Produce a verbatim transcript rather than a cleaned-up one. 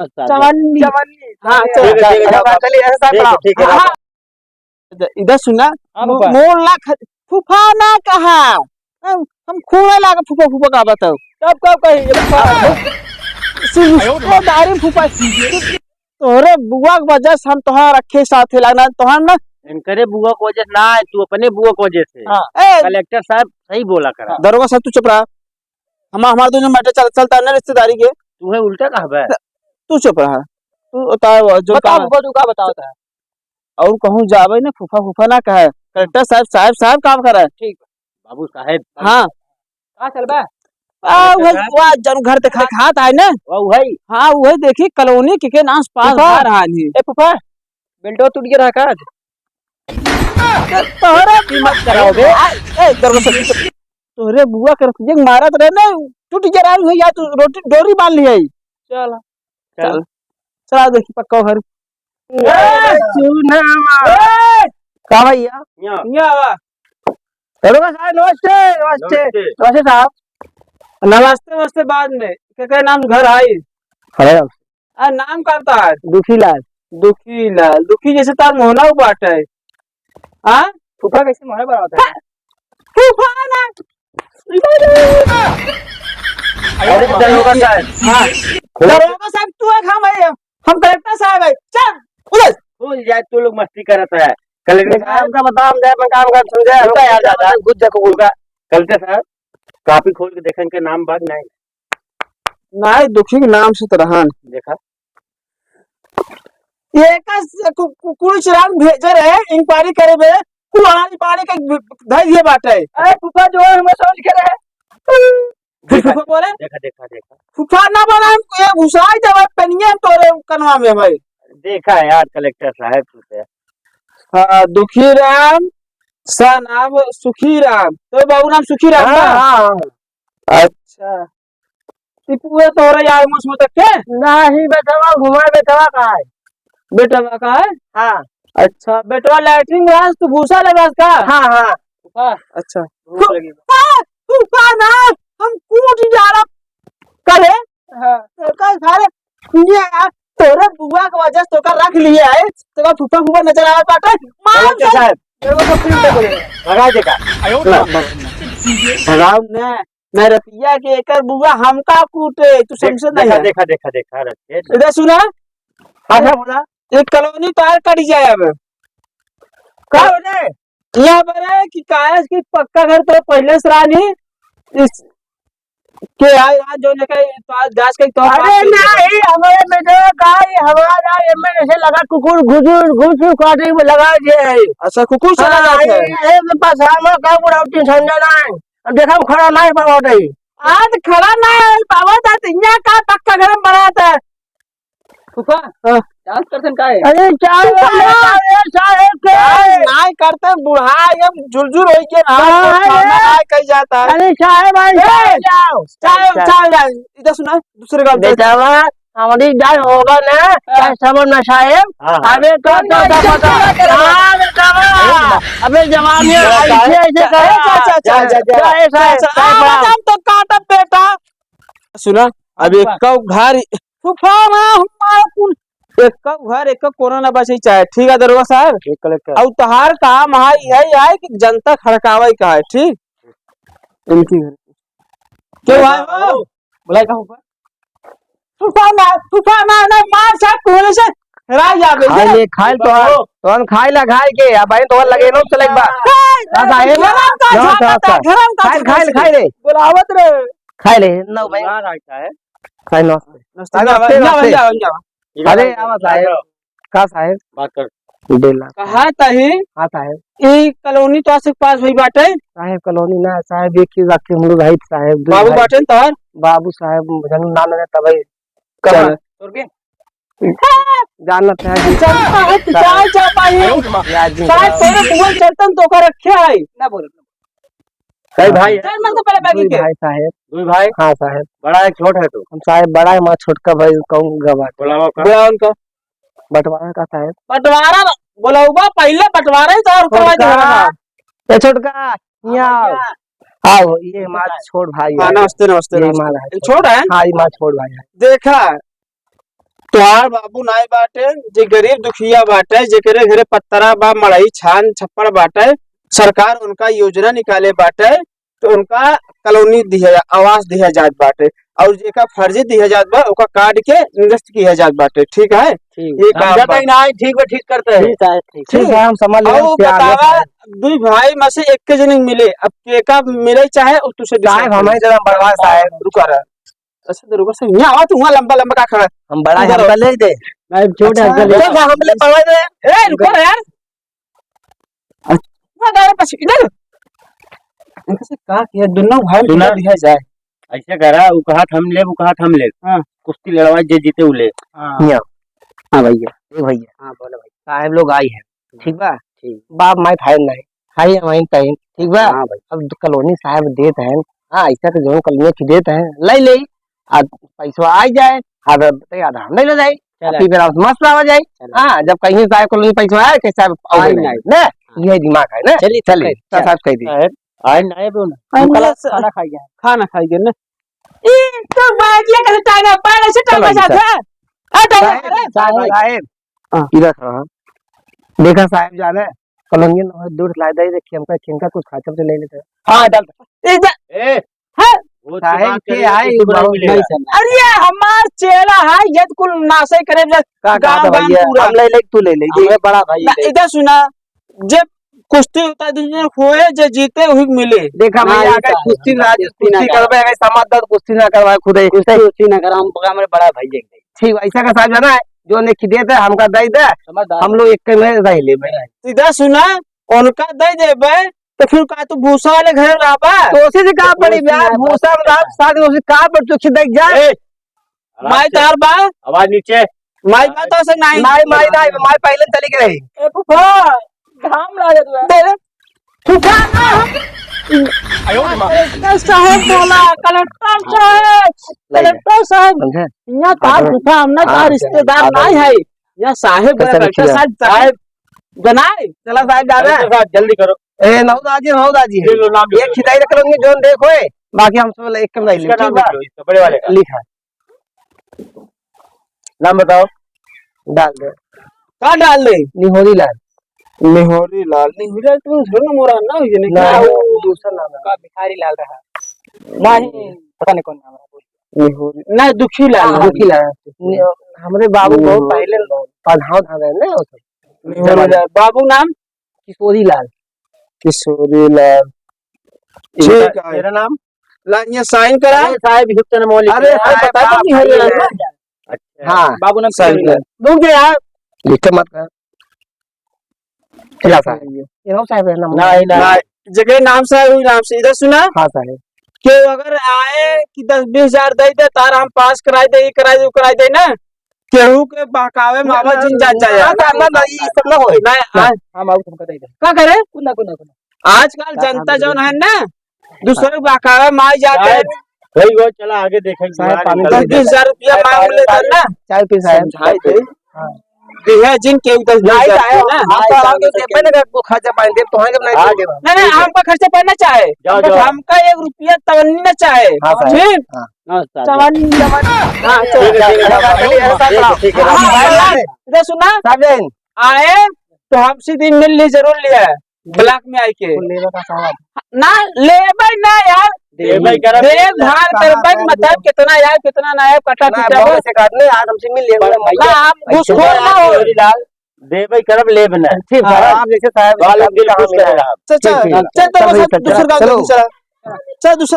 चवन्नी। चवन्नी। हाँ, ठीक है, चल। ठीक है, ठीक है, चलिए, ऐसे साहब ठीक है, प्रणाम। ठीक है, हाँ, हाँ। इधर सुना, हाँ, मो-, फूफा। मोर ला ख-, फूफा ना कहा। हम, हम खूबे लागे फूफा, फूफा का बताओ। कब, कब कही? ये फूफा। सिर्फ रिश्तेदारी फूफा। तोहरे बुआ के वजह से हम तोहार रखे साथे लागना, तोहार ना। इनकरे बुआ के वजह से ना है, तू अपने बुआ के वजह से। हाँ। ए! कलेक्टर साहब सही बोला करा। दरोगा साहब, तू चुप रहा। हम, हमार दोनों matter चल-, चलता है ना रिश्तेदारी के। तू है उल्टा कहबे? तू चुप रहा। तू बता, जो बताओ, काम है। हमको तू का बताओ था? और कहूँ जावे ना, फूफा, फूफा ना कहे। कलेक्टर साहब, साहब, साहब काम करे। ठीक। बाबू साहेब। हाँ। का चलबा? आ, कलेक्टर वही, साहब। वह जन घर देखा खात है ना? वह वही। हाँ, वही देखी कॉलोनी के, के नाम से पास फूफा। आ रहा नहीं। ए फूफा, बेल्टवा टूट गया रहा का आज? तोहरे मत कराओ बे। आ, ए, दरोगा साहब, तोहरे बुआ के रतिया के मारत रहे ना, टूट गया रहा है, या तू रोटी डोरी बांध ली है। चल। चल। चल। चला देखी पक्का घर। ए, सुना। ए! का भैया? यहाँ। यहाँ आवा। दरोगा साहब, नमस्ते, नमस्ते। नमस्ते। नमस्ते साहब। नमस्ते, नमस्ते बाद में। के, के नाम घर आई? अरे। आ, नाम का तार? दुखीलाल। दुखीलाल। दुखी जैसे तार मोहना बाटे। हाँ? फूफा कैसे मोहना बनावत है? फूफा ना। अरे, दरोगा साहब। हाँ। दरोगा साहब, तू एक हम है, हम कलेक्टर साहब है। चल, उधर। भूल जाए, तू लोग मस्ती करत है। कलेक्टर साहब। काम का बता, हम जाए, अपन काम का समझे। रुका यार, दादा। घुस जा, कुकुर का। कलेक्टर साहब, कॉपी खोल के देखें के नाम बा कि नहीं? नहीं, दुखी के नाम से तो रहा नहीं। देखा। ये का स-, कु-, कु-, कुकुर चुरान भेजे रहे, इंक्वायरी करे बे, कुल हमारी पानी के ब-, धई दिए बाटे। अरे फूफा जो है, हमें समझ के रहे। फिर देखा, फूफा बोले? देखा, देखा, देखा। फूफा ना बोला, हम ये घुसाई देवे, पेनिया तोरे कनवा में भाई। देखा यार, कलेक्टर साहब, तू तो। हाँ, दुखी राम, सा नाम सुखी राम। तो बाबू नाम सुखी राम हाँ, ना? हाँ, हाँ। अच्छा। ई पूरा तोहरा यार मुझ में तक के? नाही, बेटवा घुमा, बेटवा का है? बेटवा का है? हाँ। अच्छा, बेटवा लैट्रिन गया, तू भूसा लगा का? हाँ, हाँ। फूफा, अच्छा। भूख लगी बा। फूफा, फूफा ना, हम कूट जा रहा। करे? हाँ। तो कल सारे ये यार, तोरे बुआ के वजह से तोका रख लिए है, तोका फूफा, फूफा नजर आवे पाटे। मार कलेक्टर साहब, मेरे को तो फिर से बोले। भगा देगा। आयो ना। भगाओ ना। मैं रतिया के एकर बुआ हमका कूटे, तू देख, समझे नहीं देखा, है। देखा, देखा, देखा, रखे। इधर सुना। हाँ, हाँ, बोला। एक कॉलोनी तार कट जाए अब। का बोले? यहाँ पर है कि काहे कि पक्का घर तो पहले से रानी इस के आए रात जो लेके तो आज जांच के तो अरे बात नहीं, हमारे बेटे का ही हमारा एमएलए से लगा कुकुर घुसुर घुसुर काटे में लगा दिए है। अच्छा, कुकुर से हाँ, लगा ये, है। ये तो पास हम का बुढ़ौती समझा ना है। अब देखा हम खड़ा नहीं पावत है। आज खड़ा ना है, पावत है, तो यहाँ का पक्का घर में बना था। फूफा, हाँ। डांस करतन का है? अरे, चाय वाले, अरे, साहेब के। डांस नाय करते, बुढ़ा, ये झुरझुर होई के ना, हाँ, तो खाना रे। नाय कही जाता है। अरे, साहेब, भाई, ए, चाय लाओ। चाय, चाय। चाय लाओ। इधर सुना, दूसरे गाल पे। बेटवा, हमारी जान होगा ना, हाँ। चाहे समझ ना, साहेब। हाँ, हाँ। अबे, तो, कौन तो, तो, तो, तो, हाँ, बेटवा। अबे, जवानी है, ऐसे, ऐसे करो। जा, जा, जा, जा, जा, साहेब, चाय, चाय, साहेब, चाय। हम तो काटब, बेटा। सुना, अब हाँ। एक घर फूफा ना हमार कुल, एक घर, एक कोना ना बचे चाहे, ठीक है दरोगा साहब? एक कलेक्टर। और तोहार काम है, यही है कि जनता खड़कावे का है, ठीक? इनकी घर। क्यों भाई हो? बुलाई का फूफा? फूफा ना, फूफा ना, ना, मार साहब, कोने से हेरा जाबे, खाए ले, खाए ले तोहार, तोहन खाए ला, खाए के, अब भाई तोहर लगे नो चले बा। ए, का साहेब? गरम का नमस्कार, झापा था, नमस्कार। गरम का खाए ले, झापा खाए ले, था। खाए ले। बुलावत रे। खाए ले, नो भाई। बुला रहा है। साहेब, नमस्ते। नमस्ते, साहेब, नमस्ते, नमस्ते, नमस्ते। नमस्ते। अरे, आवा साहेब। का साहेब? बात कर। बेला। कहा ताही? हाँ साहेब। ई कॉलोनी तो आसिक पास हुई बाटे? साहेब, कॉलोनी ना साहेब, एक ही वाक्य हम लोग आई साहेब, दो बाबू भाई। बाटे न तोहर? बाबू साहेब, जन नाम है तबई। कहाँ? चल। तोर के? जानत है जी। जानता है, तू जान जा पाई। याद नहीं साहेब, है। तोरे बुआ चलतन तो का रखे है। ना बोल। कई भाई है? चल, मन से पहले बैठ दुई के। भाई साहेब। दुई भाई? हाँ साहेब। बड़ा है, छोट है तू? हम साहेब बड़ा है, हमारा छोटका भाई कहूँ गवा। बुलावा का? बुलावा उनका। बंटवारा का साहेब? बंटवारा, बुलावा पहले बंटवारा ही तो और करवा छोटका। देगा ना। ए छोटका, यहाँ आओ। आओ, ये हमारा छोट भाई हाँ, है। नमस्ते, नमस्ते, ये नमस्ते। हमारा है। ये छोट है? हाँ, ये हमारा छोट भाई है। देखा, तोहार बाबू नाई बाटे, जे गरीब दुखिया बाटे, जेकरे घरे पतरा बा, मड़ई, छान, छप्पड़ बाटे, सरकार उनका योजना निकाले बाटे, तो उनका कॉलोनी दिया, आवास दिया जात बाटे, और जेका फर्जी दिया जात बा, ओका काट के निरस्त किया जात बाटे। ठीक है, ठीक। ये काम समझा बा। नहीं ना, ठीक बा, ठीक करते हैं। ठीक है, ठीक। ठीक है, हम समझ लेंगे, और प्यार बतावा, है। दुई भाई में से एक के जने मिले, अब केका मिले चाहे, और तुझसे साहब, हमें जरा बर्बाद साहब। रुका रहा। अच्छा, दरोगा साहब, यहाँ आवा, तू वहाँ लंबा लंबा का खड़ा है? हम बड़ा है, इधर हमका आओ। ले दे। नहीं, छोटा अच्छा, हमका ले। ठीक है, हम ले पकड़ रहे हैं। ए, रुको ना यार। अच्छा। ना, दादा, पास इधर। इनसे कहा कि ये दोनों भाई सुना। मिला दिया जाए। ऐसे करा, उ कहत हम लेब, उ कहत हम लेब। हाँ। कुश्ती लड़वा, जे जीते उ ले। हाँ। यहाँ। हाँ भैया, ए भैया। हाँ, बोलो भाई। साहब लोग आई हैं, ठीक बा? ठीक। बाप माई भाई नहीं, भाई हमारे कहीं, ठीक बा? हाँ भाई। अब कॉलोनी साहब देत हैं, हाँ, ऐसा तो जौन कॉलोनी की देत हैं, ले ले, आ पैसवा आ जाए, आधा, आधा हम ले ले जाए, चला। आ फिर आप मस्त रहा जाए। चला। हाँ, जब कहीं साहब कॉलोनी पैसवा आए, कि साहब, आई आई नहीं। नहीं। ना, हाँ। ये दिमाग है ना? चलिए, चलिए, चलिए, चल। साहब कह दी। साहब, आई नहीं बोल। हम हम कल लोग खाना खा गया। खाना खाई गए ना? ई तो बाजिया के टांगा, पैर ऐसे चलो टांगा जी, जाता सर। है। हट, हट, साहब, हट। साहब, साहब। हाँ। इधर खड़ा। देखा साहब जाने, कलंगिया न हो, दूर ला दे, देखिए, हमका, इनका कुछ खाचा तो ले लेते हैं। हाँ, डाल। इधर। ए, हाँ। वो साहब दिमाग के करे, आई, कुछ नहीं बहुत मिलेगा। नहीं सर। अरे, ये हमार चेला है, ये तो कुल नाशे करे, का, का गाँव, तो गाँव भैया, पूरा। हम ले ले, तू ले ले, ये बड़ा भाई ना, ले। इधर सुना, जे कुश्ती होता है, दुनिया होए, जे जीते, वही मिले। देखा ना, भैया, ये अगर तो कुश्ती है, ना, कुश्ती ना कुश्ती करवा। करबे, अगर समाज दर्द कुश्ती ना करवाए खुदे। कुश्ती उश्ती ना करा, हम, हमरे बड़ा भाई देख ले। ठीक, ऐसा का साहब जाना है, जो ने खिदे दे, हमका दे दे, समझदार। हम लोग एक में रह ले, भाई। सीधा सुना, उनका दे देबे, तो फिर का तू भूसा वाले घर रहबा? तो उसे से का पड़ी बे, भूसा में रह, साथ में उसे का पड़, तू खिदे जा। ए, आराम माई से। तार बा? आवाज नीचे। माई बा तो से नहीं। नहीं, माई नहीं, माई पहले चली गई। ए फूफा, घाम लागत बा। तेरे फूफा ना हो। कलेक्टर साहब बोला, कलेक्टर साहब, कलेक्टर साहब। समझे? यहाँ तार फूफा, हमने तार रिश्तेदार नहीं है। यहाँ साहेब है, कलेक्टर साहब, साहेब। जनाए? चला साहेब, जा रहे हैं। कलेक्टर साहब, जल्दी करो। ए, नौदाजी, नौदाजी। ले लो, नाम लिख लो। एक खिदाई रख लोगे, जोन देखो, ए, बाकी हम सब एक कम नहीं इसका नाम लिख लो, इसका बड़े वाले का। लिखा। नाम बताओ। डाल दे। का डाल दे? निहोरी लाल। निहोरी लाल, निहोरी लाल तो थोड़ा ना मोरा ना, ये नहीं ना, क्या? वो दूसरा नाम है। का भिखारी लाल रहा। नहीं, पता नहीं कौन नाम है। निहोरी, ना, दुखी लाल। हाँ, दुखी लाल। नि-, हमरे बाबू बहुत निहोरी पहले लाल। पढ़ाओ था ना, वो सब। निहोरी लाल। बाबू नाम? किशोरी लाल। किशोरी लाल। ठीक है। तेरा नाम? ला, ये साइन करा। अरे साहब, युक्त नाम लिख अरे रहे हैं। साहब, बता दो, नहीं हो रहा है। अच्छा। हाँ। बाबू नाम साइन किशोरी लाल। रुक जा यार। लिख के मत कर। चला साहब। ये रहो साहब, ये नाम। नहीं, नहीं। ना, जगह नाम साहब, वही नाम से। इधर सुना। हाँ साहब। केहू अगर आए कि दस बीस हजार दे दे, तार हम पास कराई दे, ये कराई दे, वो कराई दे ना, केहू के बहकावे में ना, आवाज ना, जिन जान जाए। ना, ना, ना, ना, ये सब ना होए। नहीं, ना। आ- हम आउट हमका दे दे। का करे? कुना, कुना, कुना। आजकल का जनता काम जौन करे? है ना, दूसरे के बहकावे में आ जाते हैं। साहब, वही, वो चला आगे देखेंगे, साहब, वहाँ पानी निकल दस बीस हजार रुपया मांग लेता ना। चाय पी साहब। समझाए थे। हाँ। दिहे जिन केहू दस बीस हजार ना। आप तो आराम से देबे ना, वो खर्चा पानी देब, तो हम नहीं देब। नहीं, नहीं, हमका खर्चा पानी ना चाहे। जाओ, जाओ। हमका एक रुपया तवन्नी ना चाहे। हाँ, साहब। ठीक? हाँ। हाँ, साहब। तवन्नी, तवन्नी। हाँ, चलो। ठीक है, ठीक है, ठीक है, ठीक है। हाँ, हाँ, हाँ। इधर सुना। साहब जाइन। आए, तो हमसे दिन मिल ली, जरूर लिया। ब्लॉक में आइके। लेबे का सवाल। ना, लेबे ना यार। देबे करब। देखभाल करबे, मतलब कितना यार, कितना ना यार, कटा ना, पीटा बहुत बस। से काटने, आज हमसे मिल लिया, ना, हम घूसखोर ना हो। लाल, देबे करब, लेब ना। ठीक, हाँ। आप जैसे साहब, बाल दिल खुश करेगा। चल, चल, ठीक, ठीक। चल, चल, चल, बस चल, दूसर गाँव चलो। चल, दूसरा। चल, दूसरा।